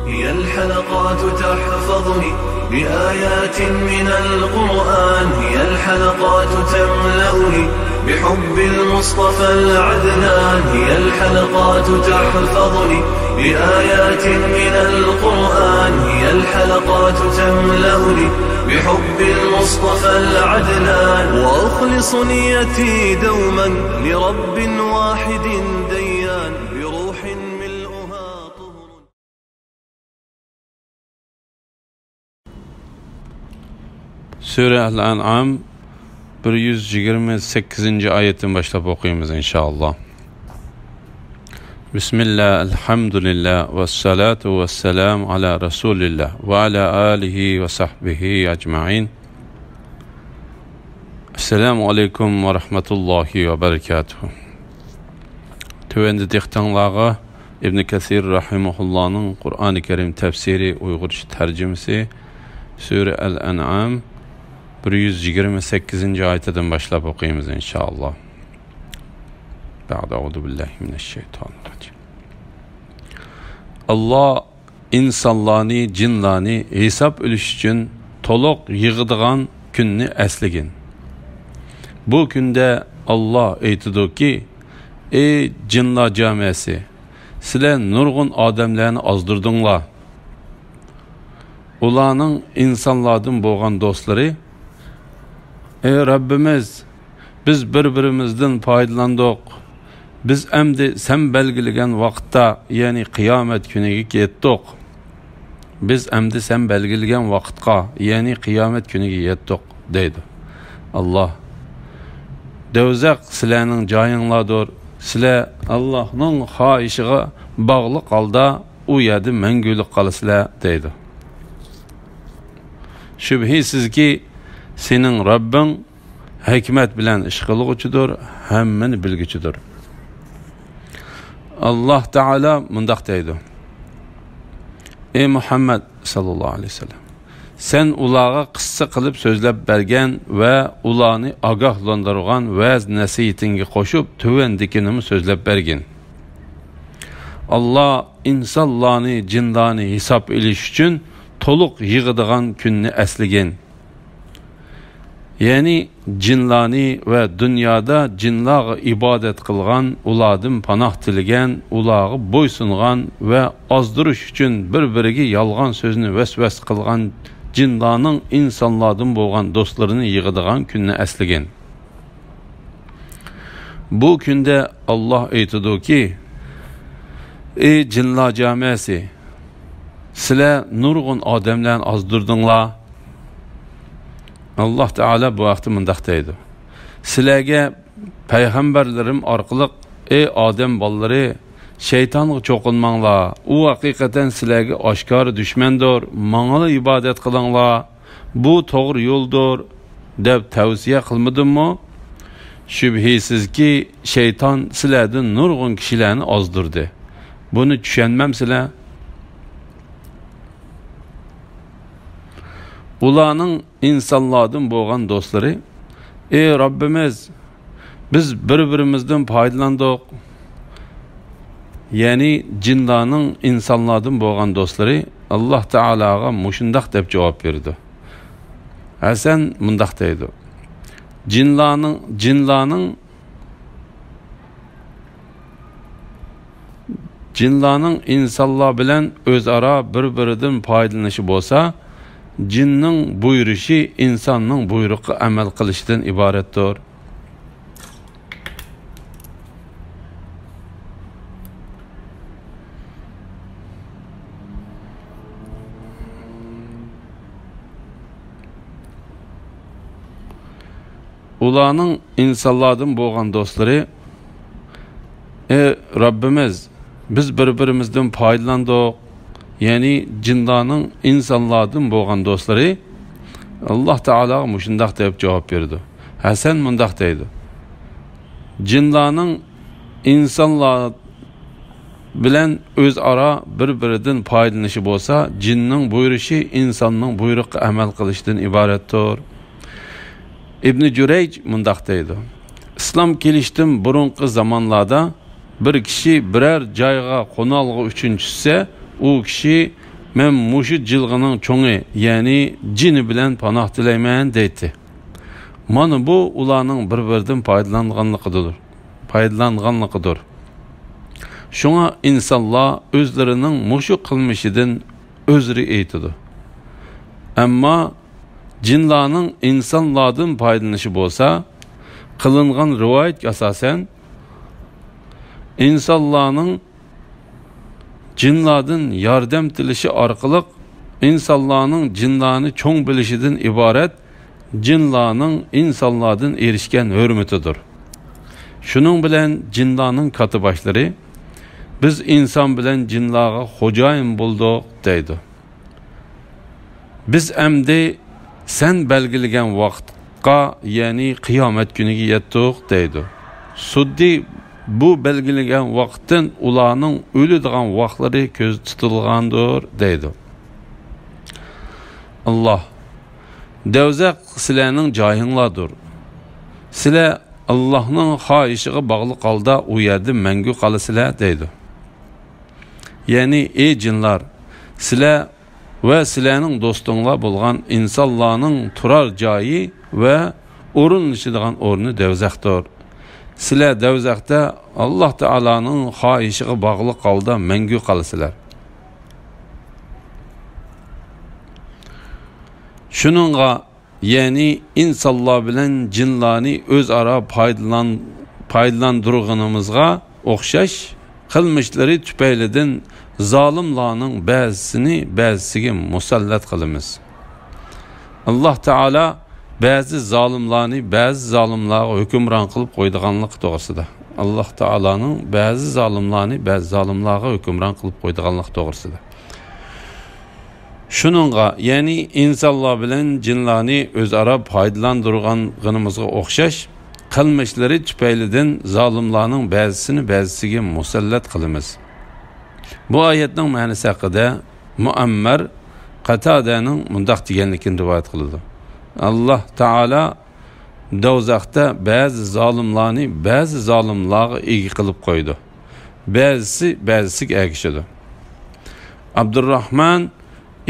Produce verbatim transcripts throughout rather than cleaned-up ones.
هي الحلقات تحفظني بآيات من القرآن، هي الحلقات تملأني بحب المصطفى العدنان، هي الحلقات تحفظني بآيات من القرآن، هي الحلقات تملأني بحب المصطفى العدنان، وأخلص نيتي دوما لرب واحد ديان، بروح ملؤها طهر. سۈرە ئەل-ئەنئام بىر يۈز يىگىرمە سەككىزىنچى ئايەتتىن باشلاپ ئوقۇيمىز، ئىنشائاللا. بىسمىللا، ئەلھەمدۇلىللا، ۋەسسالاتۇ ۋەسسالامۇ ئالا رەسۇلىللا، ۋە ئالا ئالىھى ۋە سەھبىھى ئەجمەئىن. ئەسسالامۇ ئەلەيكۇم ۋە رەھمەتۇللاھى ۋە بەرىكاتۇھ. تۆۋەندە دىققىتىڭلارغا ئىبن كەسىر رەھىمەھۇللانىڭ قۇرئانى كەرىم تەپسىرى ئۇيغۇرچە تەرجىمىسى، سۈرە ئەل-ئەنئام، بىر يۈز يىگىرمە سەككىزىنچى ئايىتىدىن باشلاپ ئوقۇيمىز، ئىنشائاللا. بەئدە، ئەئۇزۇ بىللاھى مىنەششەيتانىررەجىم. ئاللا ئىنسانلارنى، جىنلارنى ھېساب ئېلىش ئۈچۈن تولۇق يىغىدىغان كۈننى ئەسلىگىن. بۇ كۈندە ئاللا ئېيتىدۇكى، ئەي جىنلار جامەسى، سىلەر نۇرغۇن ئادەملەرنى ئازدۇردۇڭلار. ئۇلارنىڭ ئىنسانلاردىن بولغان دوستلىرى، ئەي رەببىمىز، بىز بىر-بىرىمىزدىن پايدىلاندۇق. بىز ئەمدى سەن بەلگىلىگەن ۋاقىتتا، يەنى قىيامەت كۈنىگە يەتتۇق. بىز ئەمدى سەن بەلگىلىگەن ۋاقىتقا، يەنى قىيامەت كۈنىگە يەتتۇق، دەيدۇ. ئاللا، دوزاخ سىلەرنىڭ جايىڭلاردۇر. سىلەر ئاللانىڭ خاھىشىغا باغلىق ھالدا ئۇ يەردە مەڭگۈلۈك قالىسىلەر، دەيدۇ. شۈبھىسىزكى، سېنىڭ رەببىڭ ھېكمەت بىلەن ئىش قىلغۇچىدۇر، ھەممىنى بىلگۈچىدۇر. ئاللا تائالا مۇنداق دەيدۇ، ئەي مۇھەممەد ساللاللاھۇ ئەلەيھى ۋەسەللەم، سەن ئۇلارغا قىسسە قىلىپ سۆزلەپ بەرگەن ۋە ئۇلارنى ئاگاھلاندۇرغان ۋەز نەسىھىتىڭگە قوشۇپ تۆۋەندىكىنىمۇ سۆزلەپ بەرگىن. ئاللا ئىنسانلارنى، جىنلارنى ھېساب ئېلىش ئۈچۈن تولۇق يىغىدىغان كۈننى ئەسلىگىن. يەنى جىنلارنى ۋە دۇنيادا جىنلارغا ئىبادەت قىلغان، ئۇلاردىن پاناھ تىلىگەن، ئۇلارغا بويسۇنغان ۋە ئازدۇرۇش ئۈچۈن بىر-بىرىگە يالغان سۆزنى ۋەسۋەسە قىلغان جىنلارنىڭ ئىنسانلاردىن بولغان دوستلىرىنى يىغىدىغان كۈننى ئەسلىگىن. بۇ كۈندە ئاللا ئېيتىدۇكى، ئەي جىنلار جامەسى، سىلەر نۇرغۇن ئادەملەرنى ئازدۇردۇڭلار. ئاللا تائالا بۇ ھەقتە مۇنداق دەيدۇ، سىلەرگە پەيغەمبەرلىرىم ئارقىلىق، ئەي ئادەم بالىلىرى، شەيتانغا چوقۇنماڭلار، ئۇ ھەقىقەتەن سىلەرگە ئاشكارا دۈشمەندۇر، ماڭىلا ئىبادەت قىلىڭلار، بۇ توغرا يولدۇر، دەپ تەۋسىيە قىلمىدىممۇ؟ شۈبھىسىزكى، شەيتان سىلەردىن نۇرغۇن كىشىلەرنى ئازدۇردى. بۇنى چۈشەنمەمسىلەر؟ ئۇلارنىڭ ئىنسانلاردىن بولغان دوستلىرى، ئەي رەببىمىز، بىز بىر-بىرىمىزدىن پايدىلاندۇق. يەنى جىنلارنىڭ ئىنسانلاردىن بولغان دوستلىرى ئاللا تائالاغا مۇشۇنداق دەپ جاۋاب بېرىدۇ. ھەسەن مۇنداق دەيدۇ، جىنلارنىڭ، جىنلارنىڭ جىنلارنىڭ ئىنسانلار بىلەن ئۆزئارا بىر-بىرىدىن پايدىلىنىشى بولسا، جىننىڭ بۇيرۇشى ئىنساننىڭ بۇيرۇقىغا ئەمەل قىلىشىدىن ئىبارەتتۇر. ئۇلارنىڭ ئىنسانلاردىن بولغان دوستلىرى، ئەي رەببىمىز، بىز بىر-بىرىمىزدىن پايدىلاندۇق. يەنى جىنلارنىڭ ئىنسانلاردىن بولغان دوستلىرى ئاللا تائالاغا مۇشۇنداق دەپ جاۋاب بېرىدۇ. ھەسەن مۇنداق دەيدۇ، جىنلارنىڭ ئىنسانلار بىلەن ئۆزئارا بىر-بىرىدىن پايدىلىنىشى بولسا، جىننىڭ بۇيرۇشى ئىنساننىڭ بۇيرۇقىغا ئەمەل قىلىشتىن ئىبارەتتۇر. ئىبنى جۇرەيج مۇنداق دەيدۇ، ئىسلام كېلىشتىن بۇرۇنقى زامانلاردا بىر كىشى بىرەر جايغا قونالغۇ ئۈچۈن چۈشسە، ئۇ كىشى مەن مۇشۇ جىلغىنىڭ چوڭى، يەنى جىنى بىلەن پاناھ تىلەيمەن» دەيتتى. مانا بۇ ئۇلارنىڭ بىر-بىرىدىن پايدىلانغانلىقىدۇر، پايدىلانغانلىقىدۇر. شۇڭا ئىنسانلار ئۆزلىرىنىڭ مۇشۇ قىلمىشىدىن ئۆزرى ئېيتىدۇ. ئەمما جىنلارنىڭ ئىنسانلاردىن پايدىلىنىشى بولسا، قىلىنغان رىۋايەتكە ئاساسەن، ئىنسانلارنىڭ جىنلاردىن ياردەم تىلىشى ئارقىلىق ئىنسانلارنىڭ جىنلارنى چوڭ بىلىشىدىن ئىبارەت جىنلارنىڭ ئىنسانلاردىن ئېرىشكەن ھۆرمىتىدۇر. شۇنىڭ بىلەن جىنلارنىڭ كاتتىباشلىرى: «بىز ئىنسان بىلەن جىنلارغا خوجايىن بولدۇق» دەيدۇ. «بىز ئەمدى سەن بەلگىلىگەن ۋاقىتقا، يەنى قىيامەت كۈنىگە يەتتۇق» دەيدۇ. سۇددى: «بۇ بەلگىلىگەن ۋاقىتتىن ئۇلارنىڭ ئۆلىدىغان ۋاقىتلىرى كۆزدە تۇتۇلغاندۇر» دەيدۇ. ئاللاھ: «دەۋزەخ سىلەرنىڭ جايىڭلاردۇر. سىلەر ئاللاھنىڭ خاھىشىغا باغلىق ھالدا ئۇ يەردە مەڭگۈ قالىسىلەر» دەيدۇ. يەنى: «ئەي جىنلار، سىلەر ۋە سىلەرنىڭ دوستۇڭلار بولغان ئىنسانلارنىڭ تۇرار جايى ۋە ئورۇنلىشىدىغان ئورنى دەۋزەختۇر. سىلەر دەۋزەختە ئاللاھ تائالانىڭ خاھىشىغا باغلىق ھالدا مەڭگۈ قالىسىلەر. شۇنىڭغا، يەنى ئىنسانلار بىلەن جىنلارنى ئۆزئارا پايدىلان-، پايدىلاندۇرغىنىمىزغا ئوخشاش، قىلمىشلىرى تۈپەيلىدىن زالىملارنىڭ بەزىسىنى بەزىسىگە مۇسەللەت قىلىمىز.» ئاللاھ تائالا بەزى زالىملارنى بەزى زالىملارغا ھۆكۈمران قىلىپ قويىدىغانلىقى توغرىسىدا. ئاللاھ تائالانىڭ بەزى زالىملارنى بەزى زالىملارغا ھۆكۈمران قىلىپ قويىدىغانلىقى توغرىسىدا. شۇنىڭغا، يەنى ئىنسانلار بىلەن جىنلارنى ئۆزئارا پايدىلاندۇرغانغىنىمىزغا ئوخشاش، قىلمىشلىرى تۈپەيلىدىن زالىملارنىڭ بەزىسىنى بەزىسىگە مۇسەللەت قىلىمىز. بۇ ئايەتنىڭ مەنىسى ھەققىدە مۇئەممەر قاتادەنىڭ مۇنداق دېگەنلىكىنى رىۋايەت قىلىدۇ: «ئاللاھ تائالا دوزاختا بەزى زالىملارنى بەزى زالىملارغا ئىگە قىلىپ قويىدۇ. بەزىسى بەزىسىگە ئەگىشىدۇ.» ئابدۇرراھمان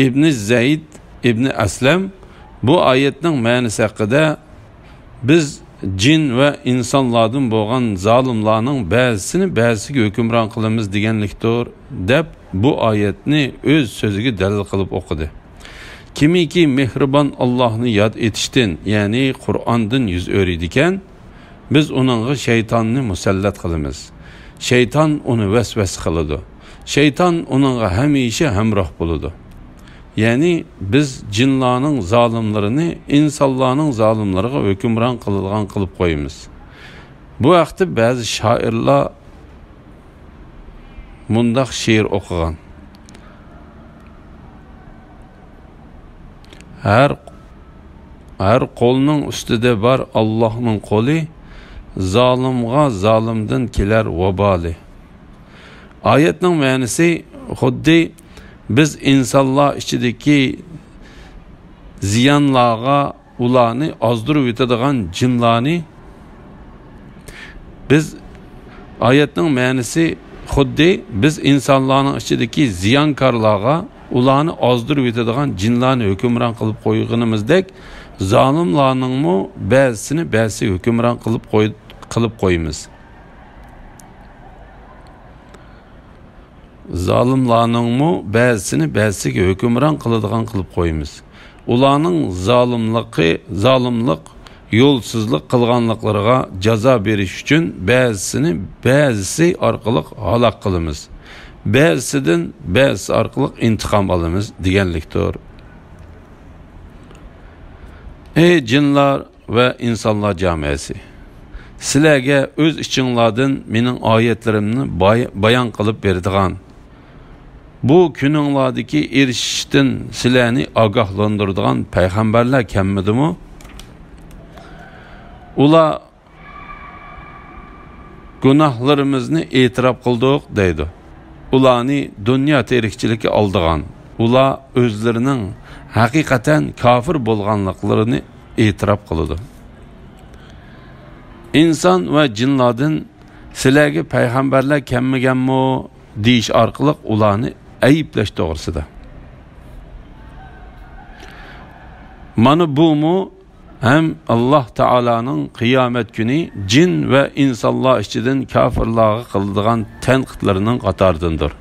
ئىبنى زەيد ئىبنى ئەسلەم بۇ ئايەتنىڭ مەنىسى ھەققىدە: «بىز جىن ۋە ئىنسانلاردىن بولغان زالىملارنىڭ بەزىسىنى بەزىسىگە ھۆكۈمران قىلىمىز دېگەنلىكتۇر» دەپ، بۇ ئايەتنى ئۆز سۆزىگە دەلىل قىلىپ ئوقۇدى. كىمكى مېھرىبان ئاللاھنى ياد ئېتىشتىن، يەنى قۇرئاندىن يۈز ئۆرۈيدىكەن، بىز ئۇنىڭغا شەيتاننى مۇسەللەت قىلىمىز. شەيتان ئۇنى ۋەسۋەسە قىلىدۇ. شەيتان ئۇنىڭغا ھەمىشە ھەمراھ بولىدۇ. يەنى بىز جىنلارنىڭ زالىملىرىنى ئىنسانلارنىڭ زالىملىرىغا ھۆكۈمران قىلىدىغان قىلىپ قويىمىز. بۇ ھەقتە بەزى شائىرلار مۇنداق شېئىر ئوقۇغان: «ھەر، ھەر قولنىڭ ئۈستىدە بار ئاللاھنىڭ قولى، زالىمغا زالىمدىن كېلەر ۋابالى.» ئايەتنىڭ مەنىسى خۇددى بىز ئىنسانلار ئىچىدىكى زىيانلارغا ئۇلارنى ئازدۇرۇۋېتىدىغان جىنلارنى، بىز، ئايەتنىڭ مەنىسى خۇددى بىز ئىنسانلارنىڭ ئىچىدىكى زىيانكارلارغا ئۇلارنى ئازدۇرۇۋېتىدىغان جىنلارنى ھۆكۈمران قىلىپ قويغىنىمىزدەك، زالىملارنىڭمۇ بەزىسىنى بەزىسى ھۆكۈمران قىلىپ قوي-، قىلىپ قويىمىز. زالىملارنىڭمۇ بەزىسىنى بەزىسىگە ھۆكۈمران قىلىدىغان قىلىپ قويىمىز. ئۇلارنىڭ زالىملىقى، زالىملىق، يولسىزلىق قىلغانلىقلىرىغا جازا بېرىش ئۈچۈن بەزىسىنى بەزىسى ئارقىلىق ھالاك قىلىمىز. بەزىسىدىن بەزىسى ئارقىلىق ئىنتىقام ئالىمىز دېگەنلىكتۇر. ئەي جىنلار ۋە ئىنسانلار جامائەسى! سىلەرگە ئۆز ئىچىڭلاردىن مېنىڭ ئايەتلىرىمنى باي-، بايان قىلىپ بېرىدىغان، بۇ كۈنۈڭلاردىكى ئېرىشىشتىن سىلەرنى ئاگاھلاندۇرىدىغان پەيغەمبەرلەر كەلمىدىمۇ؟ ئۇلار گۇناھلىرىمىزنى ئېتىراپ قىلدۇق دەيدۇ. ئۇلارنى دۇنيا تىرىكچىلىكى ئالدىغان، ئۇلار ئۆزلىرىنىڭ ھەقىقەتەن كاپىر بولغانلىقلىرىنى ئېتىراپ قىلىدۇ. ئىنسان ۋە جىنلاردىن سىلەرگە پەيغەمبەرلەر كەلمىگەنمۇ دېيىش ئارقىلىق ئۇلارنى ئەيىبلەش توغرىسىدا. مانا بۇمۇ ھەم ئاللاھ تائالانىڭ قىيامەت كۈنى جىن ۋە ئىنسانلار ئىچىدىن كاپىرلارغا قىلىدىغان تەنقىدلىرىنىڭ قاتارىدىندۇر.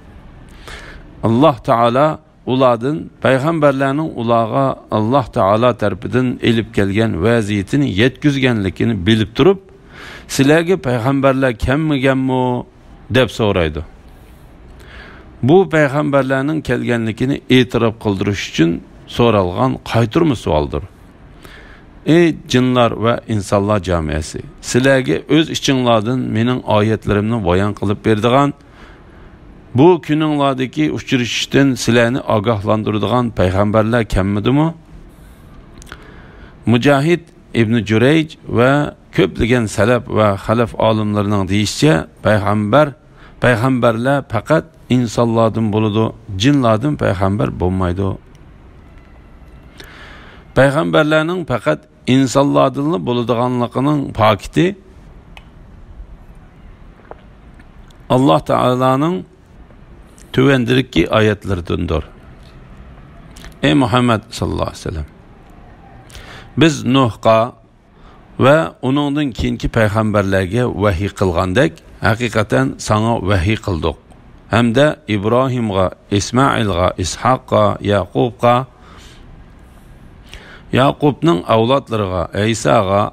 ئاللاھ تائالا ئۇلاردىن پەيغەمبەرلەرنىڭ ئۇلارغا ئاللاھ تائالا تەرىپىدىن ئېلىپ كەلگەن ۋەزىيىتىنى يەتكۈزگەنلىكىنى بىلىپ تۇرۇپ، «سىلەرگە پەيغەمبەرلەر كەلمىگەنمۇ؟» دەپ سورايدۇ. بۇ پەيغەمبەرلەرنىڭ كەلگەنلىكىنى ئېتىراپ قىلدۇرۇش ئۈچۈن سورالغان قايتۇرما سوئالدۇر. ئەي جىنلار ۋە ئىنسانلار جامىئەسى! سىلەرگە ئۆز ئىچىڭلاردىن مېنىڭ ئايەتلىرىمنى بايان قىلىپ بېرىدىغان، بۇ كۈنۈڭلاردىكى ئۇچرىشىشتىن سىلەرنى ئاگاھلاندۇرىدىغان پەيغەمبەرلەر كەلمىدىمۇ؟ مۇجاھىد، ئىبنى جۇرەيج ۋە كۆپلىگەن سەلەپ ۋە خەلەف ئالىملىرىنىڭ دېيىشىچە، پەيغەمبەر، پەيغەمبەرلەر پەقەت ئىنسانلاردىن بولىدۇ، جىنلاردىن پەيغەمبەر بولمايدۇ. پەيغەمبەرلەرنىڭ پەقەت ئىنسانلاردىنلا بولىدىغانلىقىنىڭ پاكىتى ئاللاھ تائالانىڭ تۆۋەندىكى ئايەتلىرىدىندۇر. ئەي مۇھەممەد ساللاللاھۇ ئەلەيھى ۋەسەللەم! بىز نۇھقا ۋە ئۇنىڭدىن كېيىنكى پەيغەمبەرلەرگە ۋەھىي قىلغاندەك، ھەقىقەتەن ساڭا ۋەھىي قىلدۇق. ھەمدە ئىبراھىمغا، ئىسمائىلغا، ئىسھاققا، يەقۇبقا، يەقۇبنىڭ ئەۋلادلىرىغا، ئەيساغا،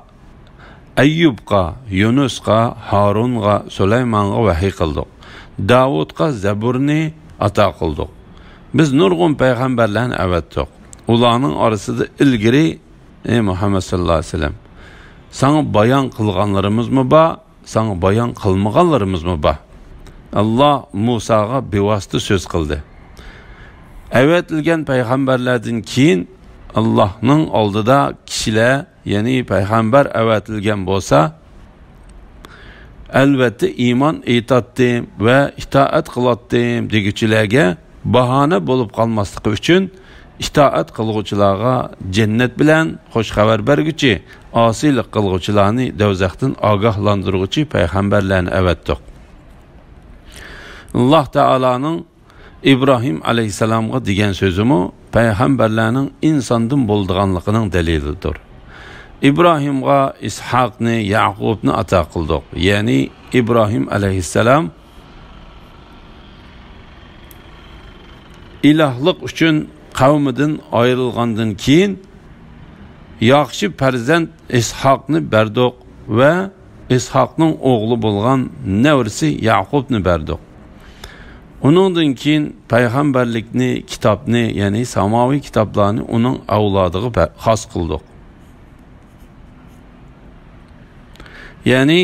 ئەييۇبقا، يۇنۇسقا، ھارۇنغا، سۇلايمانغا ۋەھىي قىلدۇق. داۋۇتقا زەبۇرنى ئاتا قىلدۇق. بىز نۇرغۇن پەيغەمبەرلەرنى ئەۋەتتۇق. ئۇلارنىڭ ئارىسىدا ئىلگىرى، ئەي مۇھەممەد ساللاللاھۇ ئەلەيھى ۋەسەللەم، ساڭا بايان قىلغانلىرىمىزمۇ بار، ساڭا بايان قىلمىغانلىرىمىزمۇ بار. ئاللاھ مۇساغا بىۋاسىتە سۆز قىلدى. ئەۋەتىلگەن پەيغەمبەرلەردىن كېيىن ئاللاھنىڭ ئالدىدا كىشىلەر، يەنى پەيغەمبەر ئەۋەتىلگەن بولسا، ئەلۋەتتە ئىمان ئېيتاتتىم ۋە ئىتائەت قىلاتتىم دېگۈچىلەرگە باھانە بولۇپ قالماسلىقى ئۈچۈن، ئىتائەت قىلغۇچىلارغا جەننەت بىلەن خوش خەۋەر بەرگۈچى، ئاسىيلىق قىلغۇچىلارنى دوزاختىن ئاگاھلاندۇرغۇچى پەيغەمبەرلەرنى ئەۋەتتۇق. ئاللاھ تائالانىڭ ئىبراھىم ئەلەيھىسسالامغا دېگەن سۆزىمۇ پەيغەمبەرلەرنىڭ ئىنساندىن بولىدىغانلىقىنىڭ دەلىلىدۇر. ئىبراھىمغا ئىسھاقنى، يەقۇبنى ئاتا قىلدۇق. يەنى ئىبراھىم ئەلەيھىسسالام ئىلاھلىق ئۈچۈن قەۋمىدىن ئايرىلغاندىن كېيىن، ياخشى پەرزەنت ئىسھاقنى بەردۇق ۋە ئىسھاقنىڭ ئوغلى بولغان نەۋرىسى يەقۇبنى بەردۇق. ئۇنىڭدىن كېيىن پەيغەمبەرلىكنى، كىتابنى، يەنى ساماۋىي كىتابلارنى ئۇنىڭ ئەۋلادىغا بە-، خاس قىلدۇق. يەنى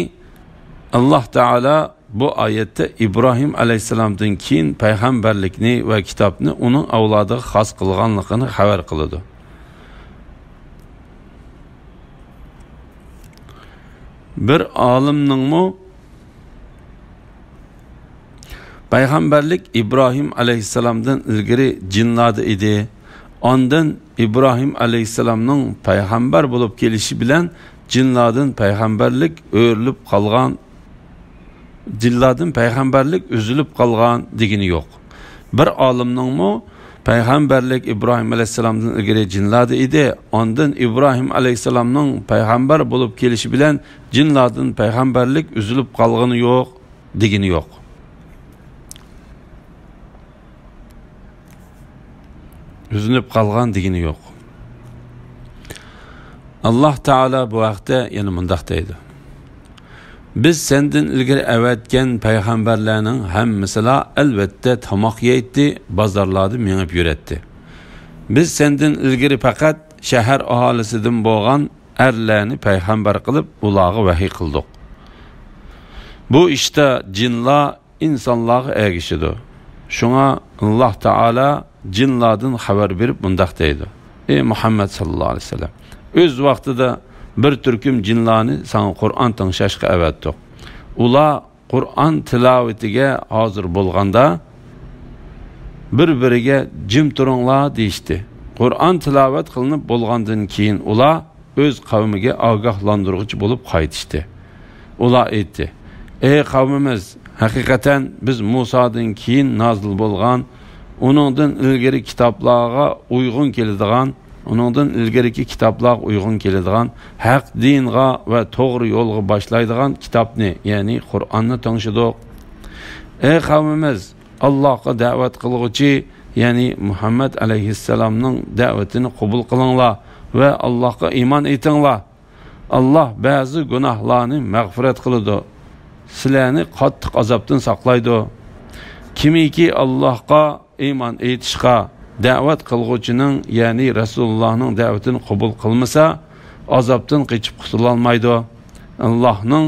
ئاللاھ تائالا بۇ ئايەتتە ئىبراھىم ئەلەيھىسسالامدىن كېيىن پەيغەمبەرلىكنى ۋە كىتابنى ئۇنىڭ ئەۋلادىغا خاس قىلغانلىقىنى خەۋەر قىلىدۇ. بىر ئالىمنىڭمۇ پەيغەمبەرلىك ئىبراھىم ئەلەيھىسسالامدىن ئىلگىرى جىنلاردا ئىدى. ئاندىن ئىبراھىم ئەلەيھىسسالامنىڭ پەيغەمبەر بولۇپ كېلىشى بىلەن جىنلاردىن پەيغەمبەرلىك ئۆرۈلۈپ قالغان، جىنلاردىن پەيغەمبەرلىك ئۈزۈلۈپ قالغان دېگىنى يوق. بىر ئالىمنىڭمۇ پەيغەمبەرلىك ئىبراھىم ئەلەيھىسسالامدىن ئىلگىرى جىنلاردا ئىدى، ئاندىن ئىبراھىم ئەلەيھىسسالامنىڭ پەيغەمبەر بولۇپ كېلىشى بىلەن جىنلاردىن پەيغەمبەرلىك ئۈزۈلۈپ قالغىنى يوق دېگىنى يوق. ئۈزۈلۈپ قالغان دېگىنى يوق. ئاللاھ تائالا بۇ ھەقتە يەنە مۇنداق دەيدۇ: بىز سەندىن ئىلگىرى ئەۋەتكەن پەيغەمبەرلەرنىڭ ھەممىسىلا ئەلۋەتتە تاماق يەيتتى، بازارلاردا مېڭىپ يۈرەتتى. بىز سەندىن ئىلگىرى پەقەت شەھەر ئاھالىسىدىن بولغان ئەرلەرنى پەيغەمبەر قىلىپ، ئۇلارغا ۋەھىي قىلدۇق. بۇ ئىشتا جىنلار ئىنسانلارغا ئەگىشىدۇ. شۇڭا ئاللاھ تائالا جىنلاردىن خەۋەر بېرىپ مۇنداق دەيدۇ: ئەي مۇھەممەد ساللاللاھۇ ئەلەيھى ۋەسەللەم، ئۆز ۋاقتىدا بىر تۈركۈم جىنلارنى ساڭا قۇرئان تىڭشاشقا ئەۋەتتۇق. ئۇلار قۇرئان تىلاۋىتىگە ھازىر بولغاندا، بىر-بىرىگە «جىم تۇرۇڭلار» دېيىشتى. قۇرئان تىلاۋەت قىلىنىپ بولغاندىن كېيىن، ئۇلار ئۆز قەۋمىگە ئاگاھلاندۇرغۇچى بولۇپ قايتىشتى. ئۇلار ئېيتتى: ئەي قەۋمىمىز، ھەقىقەتەن بىز مۇسادىن كېيىن نازىل بولغان، ئۇنىڭدىن ئىلگىرى كىتابلارغا ئۇيغۇن كېلىدىغان ئۇنىڭدىن ئىلگىرىكى كىتابلارغا ئۇيغۇن كېلىدىغان ھەق دىنغا ۋە توغرا يولغا باشلايدىغان كىتابنى، يەنى قۇرئاننى تىڭشىدۇق. ئەي قەۋمىمىز، ئاللاھقا دەۋەت قىلغۇچى، يەنى مۇھەممەد ئەلەيھىسسالامنىڭ دەۋىتىنى قوبۇل قىلىڭلار ۋە ئاللاھقا ئىمان ئېيتىڭلار. ئاللاھ بەزى گۇناھلارنى مەغپىرەت قىلىدۇ، سىلەرنى قاتتىق ئازابتىن ساقلايدۇ. كىمكى ئاللاھقا ئىمان ئېيتىشقا دەۋەت قىلغۇچىنىڭ، يەنى رەسۇلۇللاھنىڭ دەۋىتىنى قوبۇل قىلمىسا، ئازابتىن قېچىپ قۇتۇلالمايدۇ. ئاللاھنىڭ،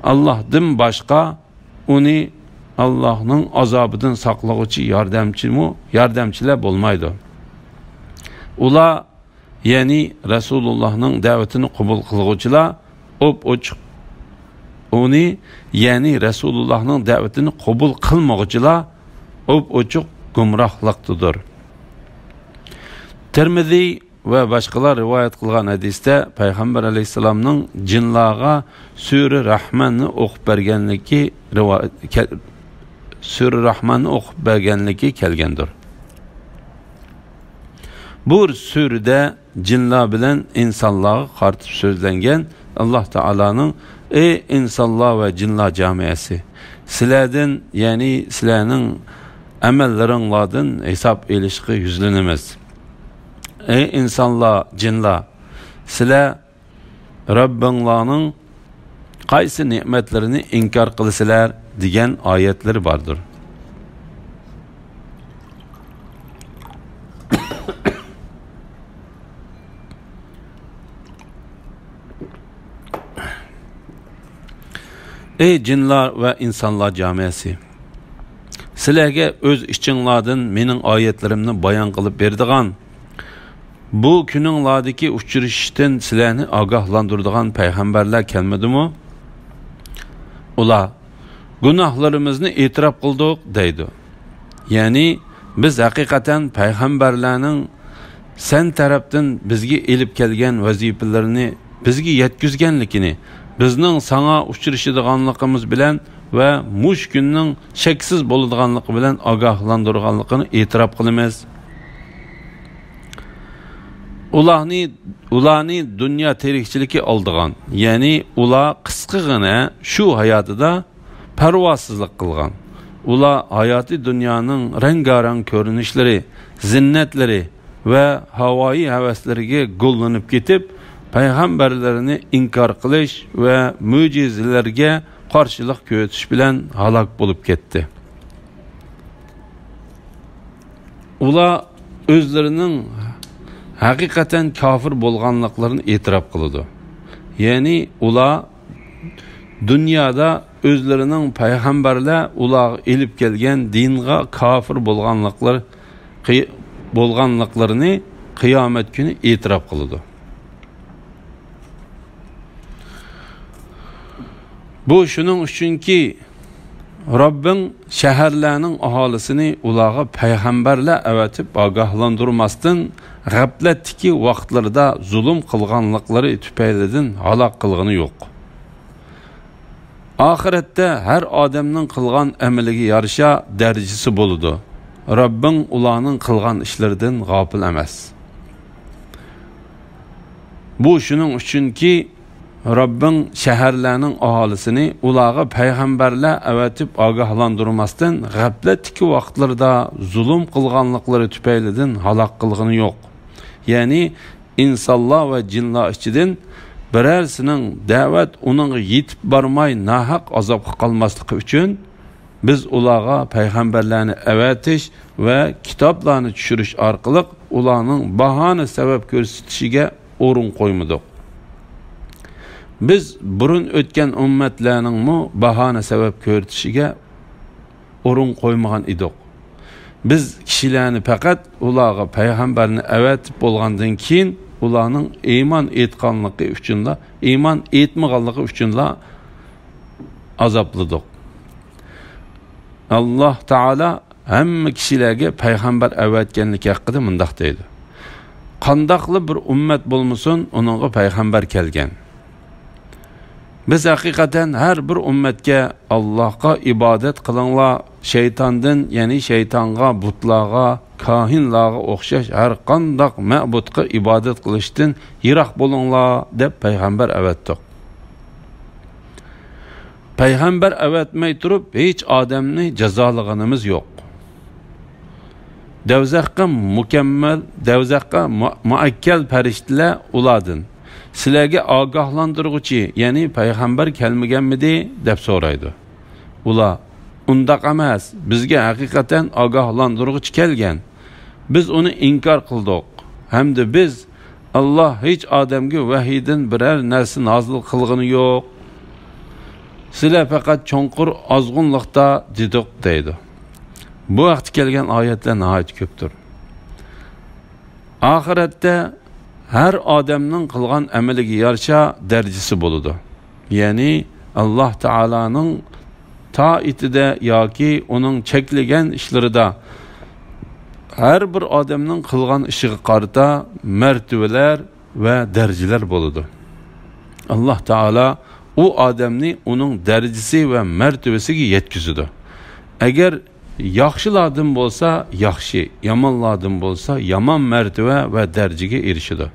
ئاللاھدىن باشقا ئۇنى ئاللاھنىڭ ئازابىدىن ساقلىغۇچى ياردەمچىمۇ، ياردەمچىلەر بولمايدۇ. ئۇلار، يەنى رەسۇلۇللاھنىڭ دەۋىتىنى قوبۇل قىلغۇچىلار ئوپئوچۇق، ئۇنى، يەنى رەسۇلۇللاھنىڭ دەۋىتىنى قوبۇل قىلمىغۇچىلار ئوپئوچۇق گۇمراھلىقتىدۇر. تىرمىزى ۋە باشقىلار رىۋايەت قىلغان ھەدىستە پەيغەمبەر ئەلەيھىسسالامنىڭ جىنلارغا سۈرە رەھماننى ئوقۇپ بەرگەنلىكى رىۋا-، كە-، سۈرە رەھماننى ئوقۇپ بەرگەنلىكى كەلگەندۇر. بۇ سۈرىدە جىنلار بىلەن ئىنسانلارغا قارىتىپ سۆزلەنگەن ئاللاھ تائالانىڭ، ئەي ئىنسانلار ۋە جىنلار جامىئەسى، سىلەردىن، يەنى سىلەرنىڭ ئەمەللىرىڭلاردىن ھېساب ئېلىشقا يۈزلىنىمىز. ئەي ئىنسانلار، جىنلار، سىلەر رەببىڭلارنىڭ قايسى نېمەتلىرىنى ئىنكار قىلىسىلەر؟ دېگەن ئايەتلىرى باردۇر. ئەي جىنلار ۋە ئىنسانلار جامىئەسى! سىلەرگە ئۆز ئىچىڭلاردىن مېنىڭ ئايەتلىرىمنى بايان قىلىپ بېرىدىغان، بۇ كۈنۈڭلاردىكى ئۇچرىشىشتىن سىلەرنى ئاگاھلاندۇرىدىغان پەيغەمبەرلەر كەلمىدىمۇ؟ ئۇلار، گۇناھلىرىمىزنى ئېتىراپ قىلدۇق، دەيدۇ. يەنى، بىز ھەقىقەتەن پەيغەمبەرلەرنىڭ سەن تەرەپتىن بىزگە ئېلىپ كەلگەن ۋەزىپىلىرىنى بىزگە يەتكۈزگەنلىكىنى، بىزنىڭ ساڭا ئۇچرىشىدىغانلىقىمىز بىلەن ۋە مۇشۇ كۈننىڭ شەكسىز بولىدىغانلىقى بىلەن ئاگاھلاندۇرغانلىقىنى ئېتىراپ قىلىمىز. ئۇلارنى، ئۇلارنى دۇنيا تىرىكچىلىكى ئالدىغان، يەنى ئۇلار قىسقىغىنە شۇ ھاياتىدا پەرۋاسىزلىق قىلغان. ئۇلار ھاياتىي دۇنيانىڭ رەڭگارەڭ كۆرۈنۈشلىرى، زىننەتلىرى ۋە ھاۋايى ھەۋەسلىرىگە گوللىنىپ كېتىپ، پەيغەمبەرلىرىنى ئىنكار قىلىش ۋە مۆجىزىلەرگە قارشىلىق كۆرسىتىش بىلەن ھالاك بولۇپ كەتتى. ئۇلار ئۆزلىرىنىڭ ھەقىقەتەن كاپىر بولغانلىقلىرىنى ئېتىراپ قىلىدۇ. يەنى ئۇلار دۇنيادا ئۆزلىرىنىڭ پەيغەمبەرلەر ئۇلارغا ئېلىپ كەلگەن دىنغا كاپىر بولغانلىقلىرى، قىي-، بولغانلىقلىرىنى قىيامەت كۈنى ئېتىراپ قىلىدۇ. بۇ شۇنىڭ ئۈچۈنكى، رەببىڭ شەھەرلەرنىڭ ئاھالىسىنى ئۇلارغا پەيغەمبەرلەر ئەۋەتىپ ئاگاھلاندۇرماستىن، غەپلەتتىكى ۋاقىتلىرىدا زۇلۇم قىلغانلىقلىرى تۈپەيلىدىن ھالاك قىلغىنى يوق. ئاخىرەتتە ھەر ئادەمنىڭ قىلغان ئەمىلىگە يارىشا دەرىجىسى بولىدۇ. رەببىڭ ئۇلارنىڭ قىلغان ئىشلىرىدىن غاپىل ئەمەس. بۇ شۇنىڭ ئۈچۈنكى، رەببىڭ شەھەرلەرنىڭ ئاھالىسىنى ئۇلارغا پەيغەمبەرلەر ئەۋەتىپ ئاگاھلاندۇرماستىن، غەپلەتتىكى ۋاقىتلىرىدا زۇلۇم قىلغانلىقلىرى تۈپەيلىدىن ھالاك قىلغىنى يوق. يەنى ئىنسانلار ۋە جىنلار ئىچىدىن بىرەرسىنىڭ دەۋەت ئۇنىڭغا يېتىپ بارماي، ناھەق ئازابقا قالماسلىقى ئۈچۈن، بىز ئۇلارغا پەيغەمبەرلەرنى ئەۋەتىش ۋە كىتابلارنى چۈشۈرۈش ئارقىلىق ئۇلارنىڭ باھانە سەۋەب كۆرسىتىشىگە ئورۇن قويمىدۇق. بىز بۇرۇن ئۆتكەن ئۈممەتلەرنىڭمۇ باھانە سەۋەب كۆرسىتىشىگە ئورۇن قويمىغان ئىدۇق. بىز كىشىلەرنى پەقەت ئۇلارغا پەيغەمبەرنى ئەۋەتىپ بولغاندىن كېيىن، ئۇلارنىڭ ئىمان ئېيتقانلىقى ئۈچۈنلا، ئىمان ئېيتمىغانلىقى ئۈچۈنلا ئازابلىدۇق. ئاللاھ تائالا ھەممە كىشىلەرگە پەيغەمبەر ئەۋەتكەنلىكى ھەققىدە مۇنداق دەيدۇ: قانداقلا بىر ئۈممەت بولمىسۇن، ئۇنىڭغا پەيغەمبەر كەلگەن. بىز ھەقىقەتەن ھەر بىر ئۈممەتكە «ئاللاھقا ئىبادەت قىلىڭلار، شەيتاندىن، يەنى شەيتانغا، بۇتلارغا، كاھىنلارغا ئوخشاش ھەر قانداق مەبۇدقا ئىبادەت قىلىشتىن يىراق بولۇڭلار» دەپ پەيغەمبەر ئەۋەتتۇق. پەيغەمبەر ئەۋەتمەي تۇرۇپ ھېچ ئادەمنى جازالىغىنىمىز يوق. دوزاخقا مۇكەممەل، دوزاخقا مۇ-، مۇئەككەل پەرىشتىلەر ئۇلاردىن، «سىلەرگە ئاگاھلاندۇرغۇچى، يەنى پەيغەمبەر كەلمىگەنمىدى؟» دەپ سورايدۇ. ئۇلار، «ئۇنداق ئەمەس، بىزگە ھەقىقەتەن ئاگاھلاندۇرغۇچى كەلگەن. بىز ئۇنى ئىنكار قىلدۇق. ھەمدە بىز، ئاللاھ ھېچ ئادەمگە ۋەھىيدىن بىرەر نەرسە نازىل قىلغىنى يوق. سىلەر پەقەت چوڭقۇر ئازغۇنلۇقتا» دېدۇق، دەيدۇ. بۇ ھەقتە كەلگەن ئايەتلەر ناھايىتى كۆپتۇر. ئاخىرەتتە ھەر ئادەمنىڭ قىلغان ئەمىلىگە يارىشا دەرىجىسى بولىدۇ. يەنى ئاللاھ تائالانىڭ تائىتىدە ياكى ئۇنىڭ چەكلىگەن ئىشلىرىدا ھەر بىر ئادەمنىڭ قىلغان ئىشىغا قارىتا مەرتىۋىلەر ۋە دەرىجىلەر بولىدۇ. ئاللاھ تائالا ئۇ ئادەمنى ئۇنىڭ دەرىجىسى ۋە مەرتىۋىسىگە يەتكۈزىدۇ. ئەگەر ياخشىلاردىن بولسا ياخشى، يامانلاردىن بولسا يامان مەرتىۋە ۋە دەرىجىگە ئېرىشىدۇ.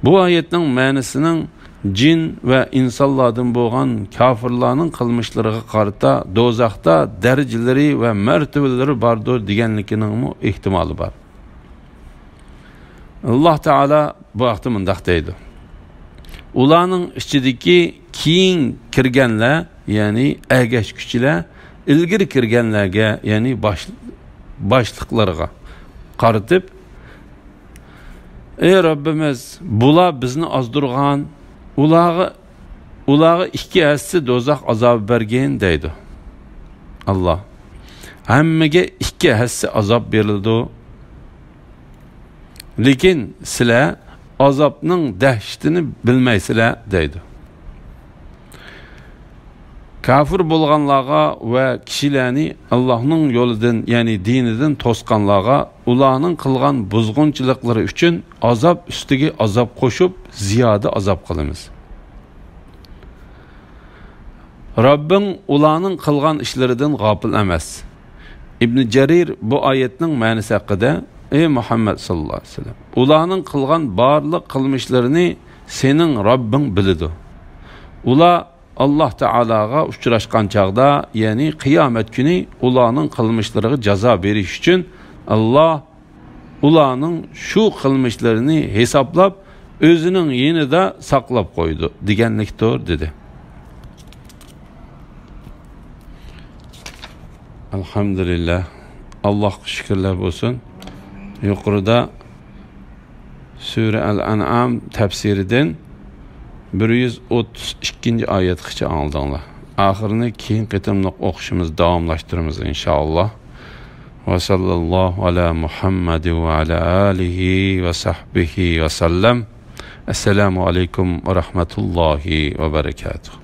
بۇ ئايەتنىڭ مەنىسىنىڭ جىن ۋە ئىنسانلاردىن بولغان كاپىرلارنىڭ قىلمىشلىرىغا قارىتا دوزاختا دەرىجىلىرى ۋە مەرتىۋىلىرى باردۇر دېگەنلىكىنىڭمۇ ئېھتىمالى بار. ئاللاھ تائالا بۇ ھەقتە مۇنداق دەيدۇ: «ئۇلارنىڭ ئىچىدىكى كېيىن كىرگەنلەر، يەنى ئەگەشكۈچىلەر، ئىلگىرى كىرگەنلەرگە، يەنى باش-، باشلىقلارغا قارىتىپ، ئەي رەببىمىز، بۇلار بىزنى ئازدۇرغان، ئۇلارغا، ئۇلارغا ئىككى ھەسسە دوزاخ ئازابى بەرگىن» دەيدۇ. ئاللاھ، ھەممىگە ئىككى ھەسسە ئازاب بېرىلىدۇ. لېكىن سىلەر ئازابنىڭ دەھشىتىنى بىلمەيسىلەر، دەيدۇ. كاپىر بولغانلارغا ۋە كىشىلەرنى ئاللاھنىڭ يولىدىن، يەنى دىنىدىن توسقانلارغا ئۇلارنىڭ قىلغان بۇزغۇنچىلىقلىرى ئۈچۈن ئازاب ئۈستىگە ئازاب قوشۇپ، زىيادە ئازاب قىلىمىز. رەببىڭ ئۇلارنىڭ قىلغان ئىشلىرىدىن غاپىل ئەمەس. ئىبنى جەرىر بۇ ئايەتنىڭ مەنىسى ھەققىدە: «ئەي مۇھەممەد ساللاللاھۇ ئەلەيھى ۋەسەللەم، ئۇلارنىڭ قىلغان بارلىق قىلمىشلىرىنى سېنىڭ رەببىڭ بىلىدۇ. ئۇلار ئاللاھ تائالاغا ئۇچراشقان چاغدا، يەنى قىيامەت كۈنى ئۇلارنىڭ قىلمىشلىرىغا جازا بېرىش ئۈچۈن، ئاللاھ ئۇلارنىڭ شۇ قىلمىشلىرىنى ھېسابلاپ، ئۆزىنىڭ يېنىدا ساقلاپ قويىدۇ دېگەنلىكتۇر» دېدى. ئەلھەمدۇلىللاھ. ئاللاھقا شۈكۈرلەر بولسۇن. يۇقىرىدا سۈرە ئەل ئەنئام تەپسىرىدىن بىر يۈز ئوتتۇز ئىككىنچى ئايەتكىچە ئاڭلىدىڭلار. ئاخىرىنى كېيىن قېتىملىق ئوقۇشىمىز، داۋاملاشتۇرىمىز ئىنشائاللاھ. ۋە ساللاللاھۇ ئەلا مۇھەممەد ۋە ئەلا ئالىھى ۋە سەھبىھى ۋە سەللەم. ئەسسالامۇ ئەلەيكۇم ۋە رەھمەتۇللاھى ۋە بەرەكاتۇھ.